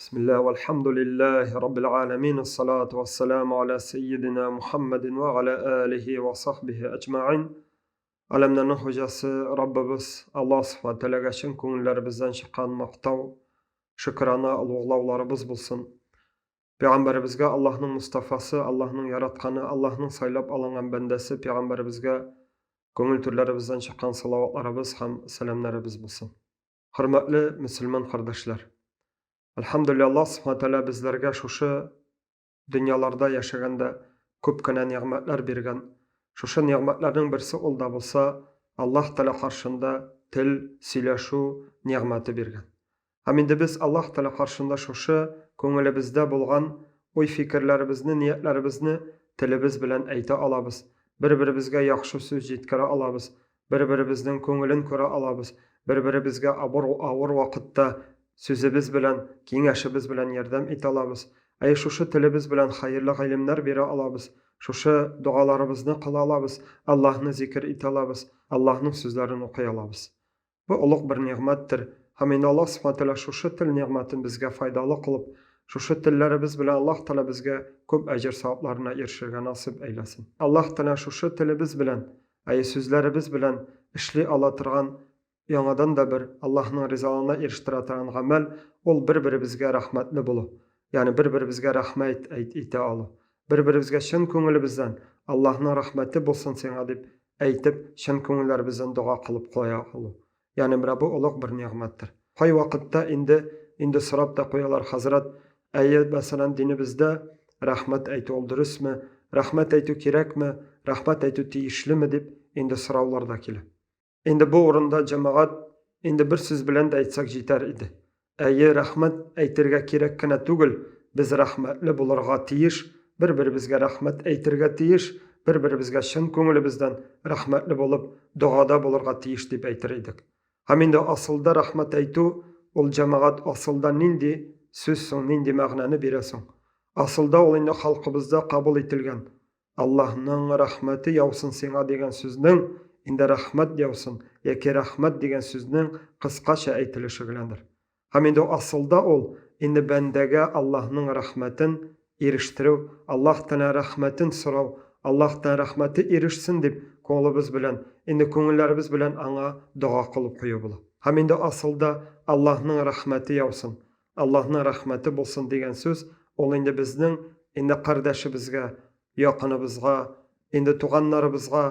Бисмилла вальхамдулиллахи раббил аламин, ассалату вассаламу аля сейидина Мухаммадин ва аля алихи ва сахбихи әҗмәин. Әләмнәрнең хуҗасы Раббыбыз Аллаһ Субхану Тәгаләгә чын күңелләребездән чыккан мактау, шөкрана, олуглауларыбыз булсын. Пәйгамбәребезгә Аллаһның Мустафасы, Аллаһның яратканы, Аллаһның сайлап алынган бәндәсе пәйгамбәребезгә күңел түрләребездән чыккан салаватларыбыз һәм сәламнәребез булсын. Хөрмәтле мөселман кардәшләр! Әлхәмдүлилләһ, Аллаһ Субхана Тәгалә безләргә шушы дөньяларда яшәгәндә күп кенә нигъмәтләр биргән. Шушы нигъмәтләрнең берсе ул да булса Аллаһ Тәгалә каршында тел, сөйләшү нигъмәте биргән. Һәм инде без Аллаһ Тәгалә каршында шушы күңелебездә булган уй-фикерләребезне, ниятләребезне телебез белән әйтә алабыз, бер-беребезгә яхшы сүз җиткерә алабыз, Бер-беребезнең күңелен күрә алабыз, бер-беребезгә авыр, авыр вакытта сүзебез белән, киңәшебез белән ярдәм итә алабыз. Әйе, шушы телебез белән хәерле гыйлемнәр бирә алабыз, шушы догаларыбызны кыла алабыз, Аллаһны зикер итә алабыз, Аллаһның сүзләрен укый алабыз. Бу олуг бер нигъмәттер. Һәм инде Аллаһ Субхана Тәгалә шушы тел нигъмәтен безгә файдалы кылып, шушы телләребез белән Аллаһ Тәгалә безгә күп әҗер-савапларына ирешергә насыйп әйләсен. Аллаһ Тәгалә шушы телебез белән Әйе, сүзләребез белән эшли ала торган яңадан да бер Аллаһның ризалыгына ирештерә торган гамәл, ул бер-беребезгә рәхмәтле булу. Ягъни бер-беребезгә рәхмәт әйтә алу. Бер-беребезгә чын күңелебездән Аллаһның рәхмәте булсын сиңа дип әйтеп, чын күңелләребездән дога кылып куя алу. Ягъни менә бу олуг бер нигъмәттер. Кайвакытта инде инде сорап та куялар, хәзрәт, әйе, мәсәлән, динебездә рәхмәт әйтү ул дөресме, рәхмәт әйтү кирәкме, рәхмәт әйтү тиешлеме дип инде сораулар да килә. Инде бу урында җәмәгать инде бер сүз белән дә әйтсәк җитәр иде. Әйе, рәхмәт әйтергә кирәк кенә түгел, без рәхмәтле булырга тиеш, бер-беребезгә рәхмәт әйтергә тиеш, бер-беребезгә чын күңелебездән рәхмәтле булып, догада булырга тиеш дип әйтер идек. Һәм инде асылда рәхмәт әйтү, ул җәмәгать асылда нинди сүз соң, нинди мәгънәне бирә соң? Асылда ул инде халкыбызда кабул ителгән, Аллаһның рәхмәте яусын сиңа дигән сүзнең инде рәхмәт яусын яки рәхмәт дигән сүзнең кыскача әйтелеше генәдер. Һәм инде асылда ул инде бәндәгә Аллаһның рәхмәтен ирештерү, Аллаһ Тәгалә рәхмәтен сорау, Аллаһ Тәгалә рәхмәте ирешсен дип кулыбыз белән, инде күңелләребез белән аңа дога кылып кую була. Һәм инде асылда Аллаһның рәхмәте яусын, Аллаһның рәхмәте булсын дигән сүз, ул инде безнең инде кардәшебезгә, якыныбызга, инде туганнарыбызга,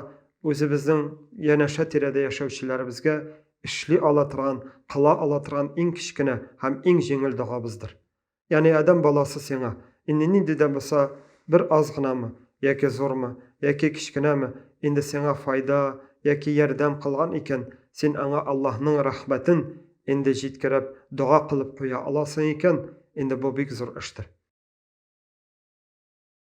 үзебезнең янәшә тирәдә яшәүчеләребезгә эшли ала торган, кыла ала торган иң кечкенә һәм иң җиңел догабыздыр. Ягъни адәм баласы сиңа инде нинди дә булса бер аз гынамы, яки зурмы, яки кечкенәме, инде сиңа файда яки ярдәм кылган икән, син аңа Аллаһның рәхмәтен инде җиткереп, дога кылып куя аласың икән, инде бу бик зур эштер.